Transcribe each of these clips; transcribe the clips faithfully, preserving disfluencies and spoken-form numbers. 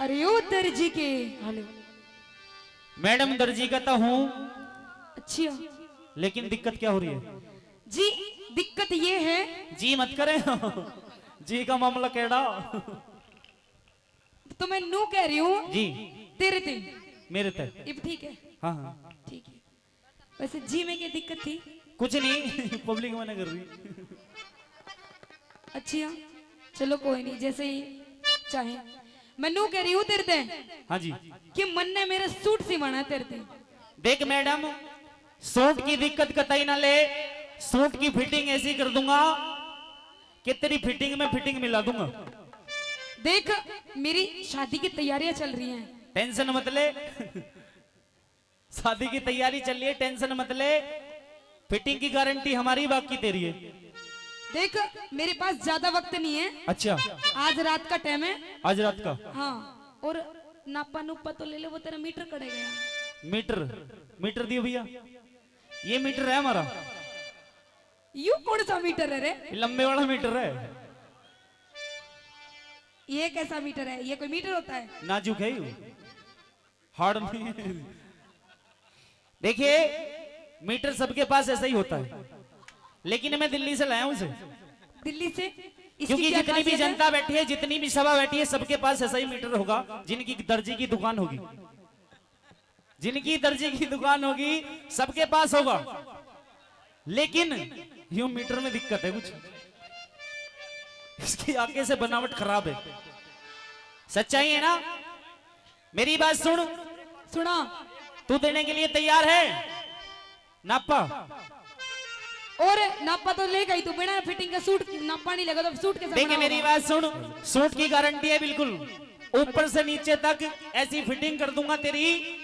अरे ओ दर्जी के। हेलो। मैडम, दर्जी का तो हूँ। अच्छा। लेकिन दिक्कत क्या हो रही है? जी, दिक्कत ये है। जी मत करे। जी का मामला केड़ा? तो मैं नू कह रही हूँ। जी। तेरे ते। मेरे ते। इब ठीक है? हाँ, हाँ। ठीक है। वैसे जी में क्या दिक्कत थी? कुछ नहीं, पब्लिक मना कर रही। अच्छी हाँ, चलो कोई नहीं, जैसे ही चाहे। मैं नू कह रही हूँ तेरे ते। हाँ जी। कि मन ने मेरा सूट सिवाना है तेरे ते। देख मैडम, सूट की दिक्कत कतई ना ले, सूट की फिटिंग ऐसी कर दूंगा कि तेरी फिटिंग में फिटिंग मिला दूंगा। देख, मेरी शादी की तैयारियां चल रही हैं। टेंशन मत ले। शादी की तैयारी चल रही है, टेंशन मत ले। फिटिंग की गारंटी हमारी, बाकी तेरी है। देख, मेरे पास ज्यादा वक्त नहीं है। अच्छा। आज रात का टाइम है। आज रात का? हाँ। और नापा नुपा तो ले ले, वो तेरा मीटर कड़े गया। मीटर? मीटर दियो भैया, ये मीटर है हमारा। यू कौन सा मीटर है रे? ये लंबे वाला मीटर है। ये कैसा मीटर है? ये कोई मीटर होता है? नाजुक है यू, हार्ड नहीं है। देखिए, मीटर सबके पास ऐसा ही होता है, लेकिन मैं दिल्ली से लाया हूं इसे। दिल्ली से? इसकी क्योंकि क्या जितनी भी खासियत है? जनता बैठी है, जितनी भी सभा बैठी है, सबके पास ऐसा ही मीटर होगा। जिनकी दर्जी की दुकान होगी, जिनकी दर्जी की दुकान होगी, सबके पास होगा। लेकिन यूं मीटर में दिक्कत है कुछ, इसकी आगे से बनावट खराब है। सच्चाई है ना? मेरी बात सुन। सुना। तू देने के लिए तैयार है नापा? और नापा तो लेगा ही तू, बिना फिटिंग का सूट नापा नहीं लेगा तो सूट कैसे बनाऊंगा? देखिए, मेरी बात सुन, सूट की गारंटी है बिल्कुल, ऊपर से नीचे तक ऐसी फिटिंग कर दूंगा तेरी कि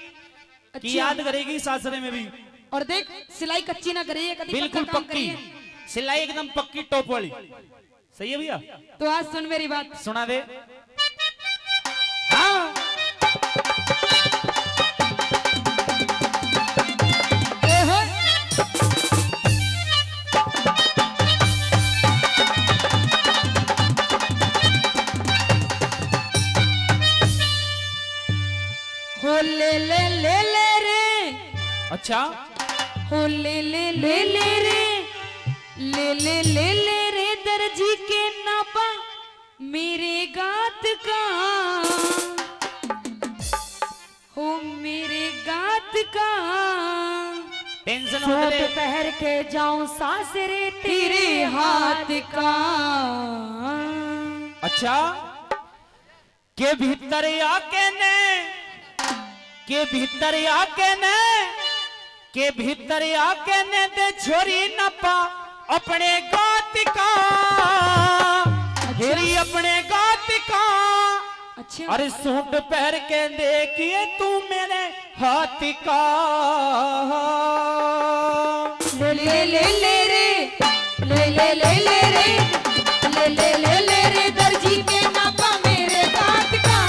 अच्छा। याद करेगी सासरे में भी। और देख, सिलाई कच्ची ना करिए, कभी बिल्कुल पक्का काम पक्की करिए। सिलाई एकदम पक्की, टॉप वाली। सही है भैया? तो आज सुन मेरी बात। सुना दे। हाँ। ए हो। हो ले ले ले ले रे। अच्छा। हो ले ले ले ले रे, ले ले ले ले रे दर्जी के नापा मेरे गात का। हो मेरे गात का। टेंशन मत सूट ले। पहन के जाऊं सासरे तेरे हाथ का। अच्छा। के भीतर आके ने, के भीतर आके ने, के भीतर आके ने दे छोरी नपा अपने गात का। अच्छा। हेरी अपने गात का। अच्छा। अरे सूट पहन के देखिए तू मेरे हाथ का। ले ले ले ले रे, ले ले ले ले रे, ले ले ले ले रे दर्जी के नापा मेरे गात का,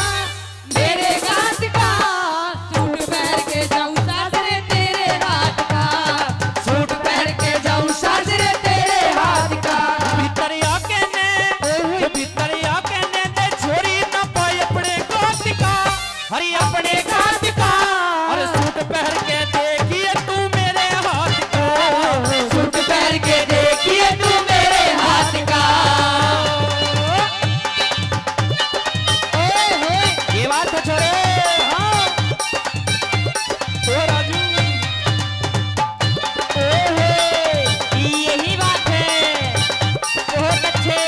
मेरे गात का। सूट पहन के जाऊं सासरे तेरे हाथ का, सूट पहन के जाऊं सासरे तेरे हाथ का। भीतर आके ने, ओए। भीतर आके ने दे छोरी ना पाए अपने गात का। हरी अपने गात का। अरे सूट पहन के देखिए तू मेरे हाथ का। सूट पहन के देखिए तू मेरे हाथ का। ओए होए। ये बात है छोरे। हाँ। ओ राजू। ओए होए। यही बात है। बहुत अच्छे।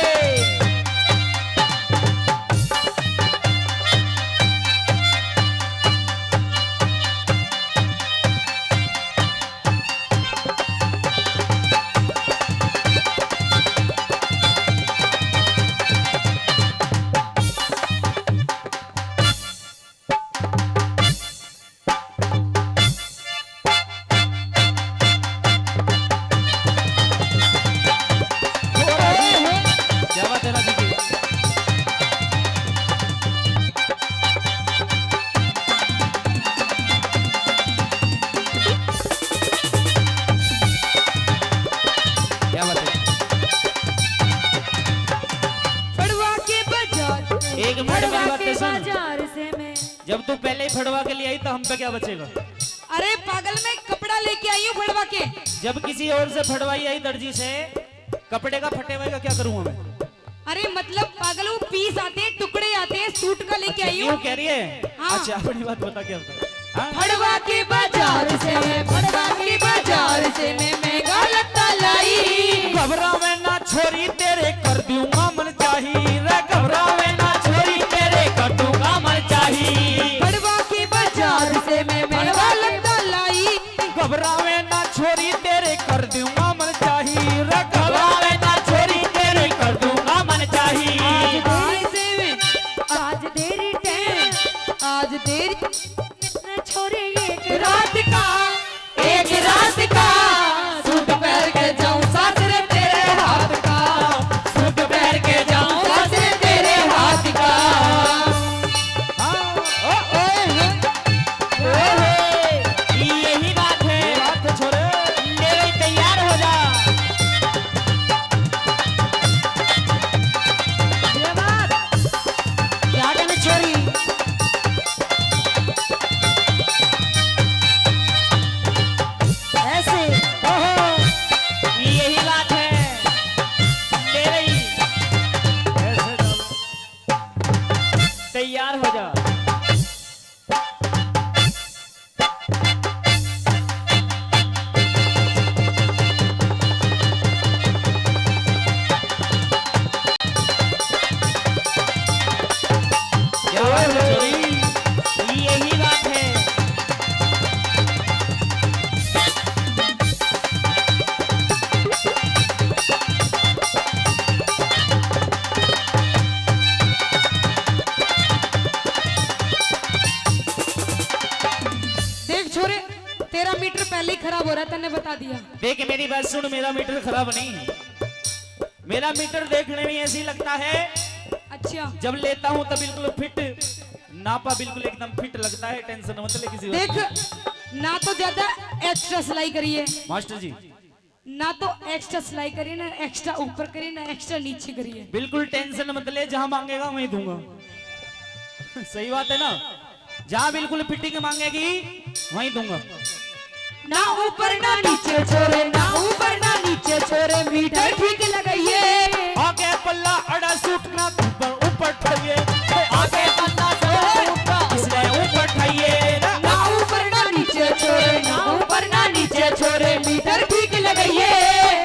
जब तू पहले ही फड़वा के ले आई तो हम पे क्या बचेगा? अरे पागल, मैं कपड़ा लेके आई हूँ फड़वा के। जब किसी और से फड़वाई आई दर्जी से, कपड़े का फटे हुए का क्या करूँगा मैं? अरे मतलब पागल, वो पीस आते हैं, टुकड़े आते हैं, सूट का लेके अच्छा, आई हूँ। यूं कह रही है? हाँ। अच्छा, अपनी बात बता, क्या बता? हाँ? फड़वा के बाजार से, फड़वा के बाजार से मैं महंगा लत्ता लाई। घबरावे ना छोरी, तेरे कर दूंगा मन चाही रे। घबरावे ना छोरी, तेरे कर दूंगा मन चाही। फड़वा के बाजार से मैं महंगा लत्ता लाई। घबरावे ना छोरी, तेरे कर दूंगा मन चाही रे। घबरावे ना छोरी, तेरे कर दूंगा मन चाही। आज तेरी से, आज तेरी टें, आज तेरी छोरे एक रात का, एक रात का सूट पहन के जाऊं सासरे तेरे हाथ का, सूट पहन के जाऊं सासरे तेरे हाथ का। हाँ, ओ, ओए, ओए, यही बात है। ये बात है, छोरे। ले भाई, तैयार हो जा। ये बात। क्या कहने छोरी? ऐसे। ओहो। यही बात है। ले रही। ऐसे डालो। तैयार हो जा। क्या बात है छोरी? यही बात है। देख छोरे, तेरा मीटर पहले ही खराब हो रहा है, तन्ने बता दिया। देख मेरी बात सुन, मेरा मीटर खराब नहीं है। मेरा मीटर देखने में ऐसे ही लगता है। अच्छा। जब लेता हूँ तो बिल्कुल फिट, नापा बिल्कुल एकदम फिट लगता है, टेंशन मत ले किसी बात की। देख, ना तो ज्यादा एक्स्ट्रा सिलाई करी है। मास्टर जी। ना तो एक्स्ट्रा सिलाई करी, ना एक्स्ट्रा ऊपर करी, ना एक्स्ट्रा नीचे करी है। बिल्कुल टेंशन मत ले, जहाँ मांगेगा वहीं दूंगा। सही बात है ना? जहाँ बिल्कुल फिटिंग मांगेगी, वहीं दूंगा। ना ऊपर ना नीचे छोरे, ना ऊपर ना नीचे छोरे, मीटर ठीक लगाइए। आगे पल्ला अड़ा सूट ना ऊपर, ऊपर ठाइए। आगे पल्ला सूट ना इसने ऊपर ठाइए। ना ऊपर ना नीचे छोरे, ना ऊपर ना नीचे छोरे, मीटर ठीक लगाइए।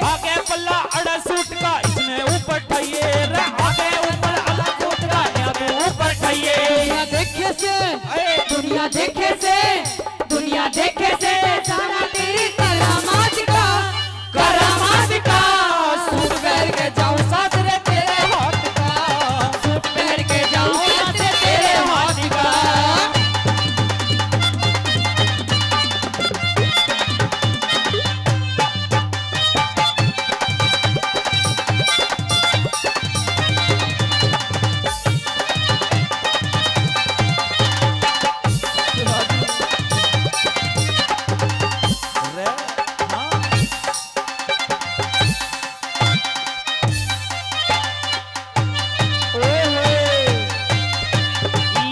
आगे पल्ला अड़ा सूट का इसने ऊपर ठाइए रे, आगे ऊपर अड़ा सूट का इसने ऊपर ठाइए। दुनिया देखे से, अरे। दुनिया देखे से, दुनिया देखे से, जाना तेरी करामात का, करामात का। सूट पहन के जाऊं सासरे तेरे हाथ का, सूट पहन के जाऊं सासरे तेरे हाथ का।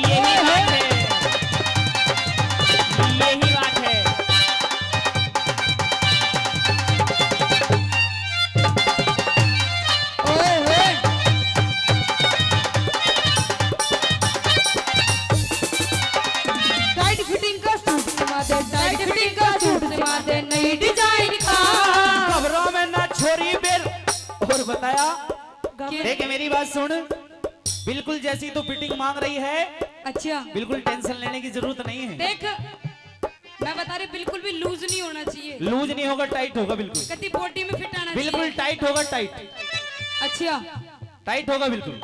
यही बात है, यही बात है। ओए होए। टाइट फिटिंग का सूट सिमा दे, टाइट फिटिंग का सूट सिमा दे, नई डिजाइन का। घबरा में ना छोरी बेर। और बताया? क्या? देख मेरी बात सुन, बिल्कुल जैसी तू फिटिंग मांग रही है, अच्छा। बिल्कुल टेंशन लेने की जरूरत नहीं है। देख, मैं बता रही, बिल्कुल भी लूज नहीं होना चाहिए। लूज नहीं होगा, टाइट होगा बिल्कुल। कति बॉडी में फिट आना चाहिए। बिल्कुल टाइट होगा, टाइट। अच्छा। टाइट होगा बिल्कुल।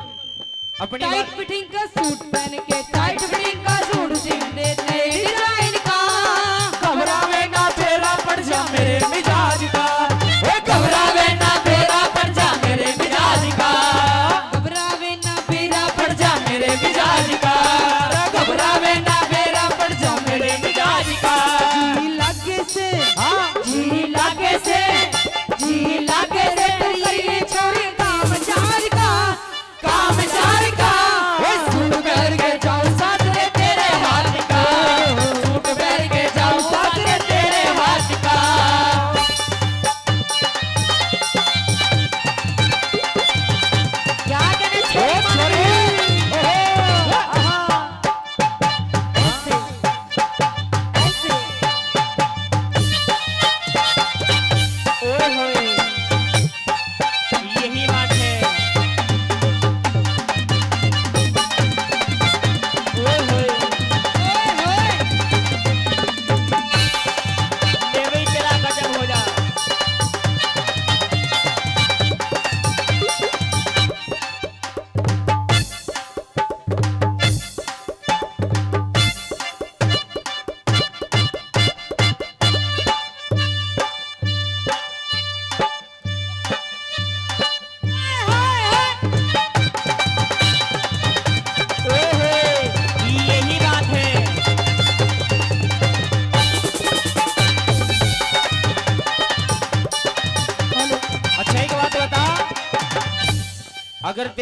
अपनी टाइट फिटिंग का सूट पहन के, टाइट फिटिंग का सूट सिम दे, नए डिजाइन का। घबरावे ना, बेरा पड़ जा मेरे मिजाज का। ओ घबरावे ना, बेरा पड़ जा मेरे मिजाज का। घबरावे ना, बेरा पड़ जा मेरे मिजाज का। घबरावे ना, बेरा पड़ जा मेरे मिजाज का। जी लागे से, हाँ। जी लागे से, जी लागे से, तेरी छोरी काम जार का, काम जार का। ओ सूट पहन के जाऊं साथ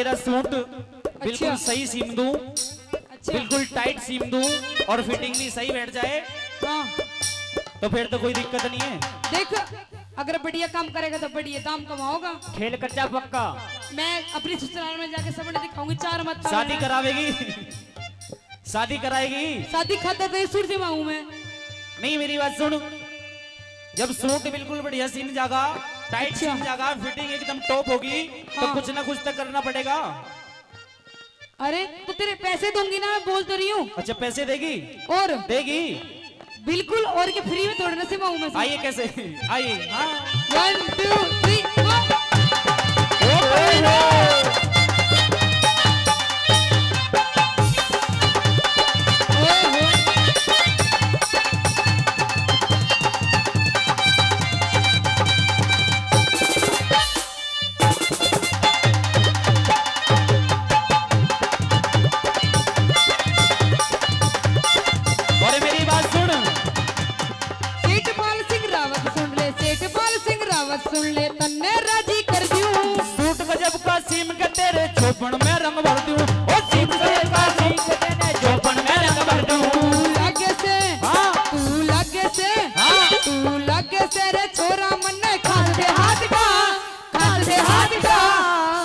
मेरा सूट बिल्कुल अच्छा। सही सीम दूं, अच्छा। बिल्कुल टाइट सीम दूं और फिटिंग भी सही बैठ जाए, हाँ। तो फिर तो कोई दिक्कत नहीं है। देख, अगर बढ़िया काम करेगा तो बढ़िया दाम कमाओगा। खेल कच्चा पक्का। मैं अपनी ससुराल में जाके सबने दिखाऊंगी, चार मत शादी करावेगी? शादी कराएगी? शादी खातर तो ये सूट सिमाऊं मैं। नहीं, मेरी बात सुन, जब सूट बिल्कुल बढ़िया सीन जागा, टाइट अच्छा। सीन जागा, फिटिंग एकदम टॉप होगी, तो हाँ। कुछ ना कुछ तो करना पड़ेगा। अरे, तो तेरे पैसे दूंगी ना, मैं बोल तो रही हूँ। अच्छा, पैसे देगी? और? देगी? बिल्कुल, और के फ्री में थोड़े ना सिमाऊं मैं। आइए, कैसे? आइए, हाँ। One, two, three, go। ओ भाई हो। ओए होए। और मेरी बात सुन। सेठ पाल सिंह रावत सुन ले, सेठ पाल सिंह रावत सुन ले, तन्ने राजी कर दूं। सूट गजब का सीम के तेरे चौपन में रंग भर दूं। ओ सूट गजब का सीम के तेरे चौपन में रंग भर दूं। तू लागे से, हाँ। तू लागे से, हाँ। तू लागे से रे छोरा मन्ने खास दे हाथ का, खास दे हाथ का।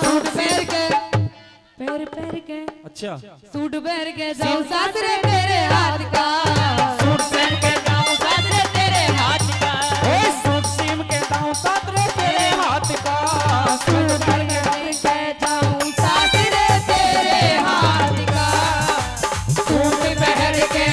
सूट पहन के, पैर पैर के। अच्छा। सूट पहन के जाऊं सासरे तेरे हाथ का। सूट पहन के जाऊं सासरे तेरे हाथ का। ओ सूट सीम के जाऊं सासरे तेरे हाथ का। सूट पहन के जाऊं सासरे तेरे हाथ का। सूट पहन के